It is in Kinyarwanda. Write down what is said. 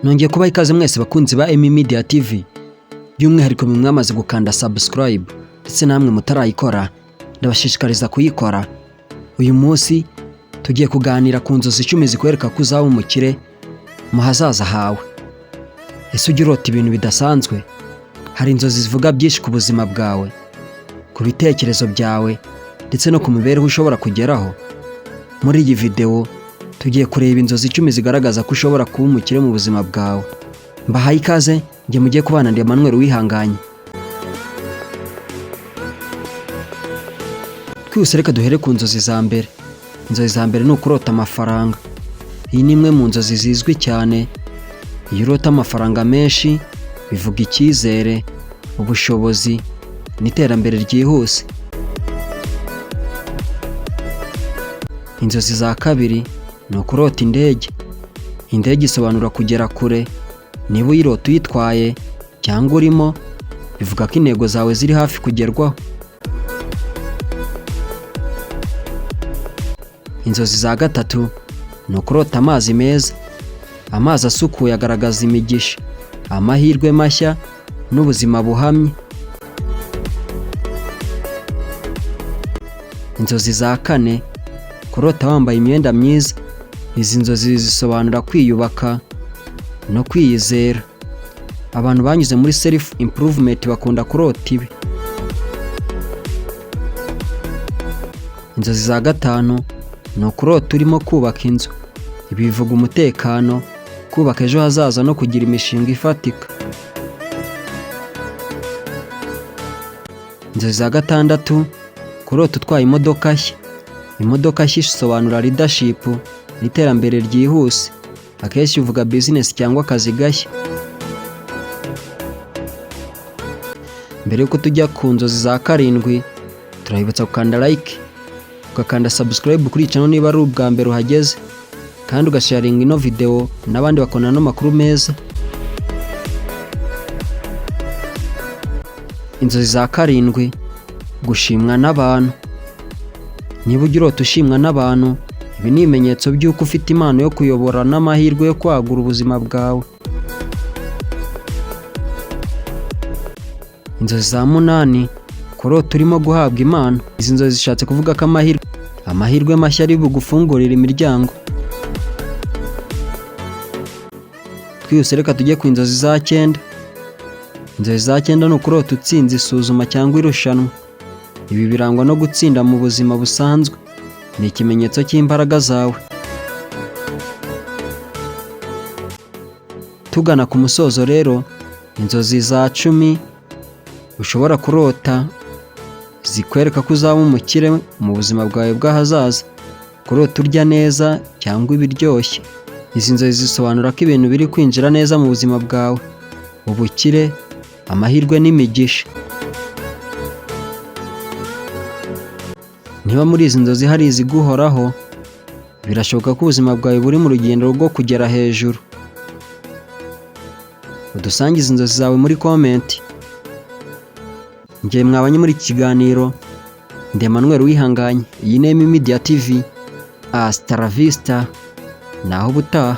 Nongeye kubaha ikaze mwese bakunzi ba Emmy Media TV, by'umwihariko mwe mwamaze gukanda subscribe ndetse namwe mutarayikora, ndabashishikariza kuyikora. Uyu munsi tugiye kuganira ku nzozi 10 zikwereka ko uzaba umukire mu hazaza hawe. Ese ujya urota ibintu bidasanzwe? Hari inzozi zivuga byinshi ku buzima bwawe, ku bitekerezo byawe ndetse no ku mibereho ushobora kugeraho. Muri iyi videwo tugiye kureba inzozi 10 zigaragaza ko ushobora kuba umukire mu buzima bwawe. Mbahaye ikaze, njye mugiye kubana ndi Emmanuel Uwihanganye. Twihuse reka duhere ku nzozi za mbere. Inzozi za mbere ni ukurota amafaranga. Iyi ni imwe mu nzozi zizwi cyane. Iyo urota amafaranga menshi bivuga icyizere, ubushobozi n'iterambere ryihuse. Inzozi za kabiri ni ukurota indege. Indege isobanura kugera kure. Niba uyirota uyitwaye cyangwa urimo, bivuga ko intego zawe ziri hafi kugerwaho. Inzozi za gatatu ni ukurota amazi meza. Amazi asukuye agaragaza imigisha, amahirwe mashya n'ubuzima buhamye. Inzozi za kane, kurota wambaye imyenda myiza. Izi nzozi zisobanura kwiyubaka no kwiyizera. Abantu banyuze muri self improvement bakunda kurota ibi. Inzozi za gatanu ni ukurota urimo kubaka inzu. Ibi bivuga umutekano, kubaka ejo hazaza no kugira imishinga ifatika. Inzozi za gatandatu, kurota utwaye imodoka nshya. Imodoka nshya isobanura leadership n'iterambere ryihuse. Akenshi bivuga business cyangwa akazi gashya. Mbere yuko tujya ku nzozi za karindwi, turabibutsa gukanda like, ugakanda subscribe kuri iyi channel niba ari ubwa mbere uhageze, kandi ugasharinga ino video n'abandi bakabona ano makuru meza. Inzozi za karindwi, gushimwa n'abantu. Niba ujya urota ushimwa n'abantu, ibi ni ibimenyetso by'uko ufite impano yo kuyobora n'amahirwe yo kwagura ubuzima bwawe. Inzozi za munani, kurota urimo guhabwa impano. Izi nzozi zishatse kuvuga ko amahirwe mashya ari bugufungurire imiryango. Twihuse reka tujye ku inzozi za cyenda. Inzozi za cyenda ni ukurota utsinze isuzuma cyangwa irushanwa. Ibi birangwa no gutsinda mu buzima busanzwe. Ni ikimenyetso cy'imbaraga zawe. Tugana ku musozo rero, inzozi za 10 ushobora kurota zikwereka ko uzaba umukire mu buzima bwawe bw'ahazaza. Kurota urya neza cyangwa ibiryoshye. Izi nzozi zisobanura ko ibintu biri kwinjira neza mu buzima bwawe. Ubukire, amahirwe n'imigisha. Niba muri izi nzozi hari iziguhoraho, birashoboka ko ubuzima bwawe buri mu rugendo rwo kugera hejuru. Udusangize inzozi zawe muri comment. Njye mwabanye muri iki kiganiro, ndi Emmanuel Uwihanganye. Iyi ni Emmy Media TV. Hasta la vista. Naho ubutaha.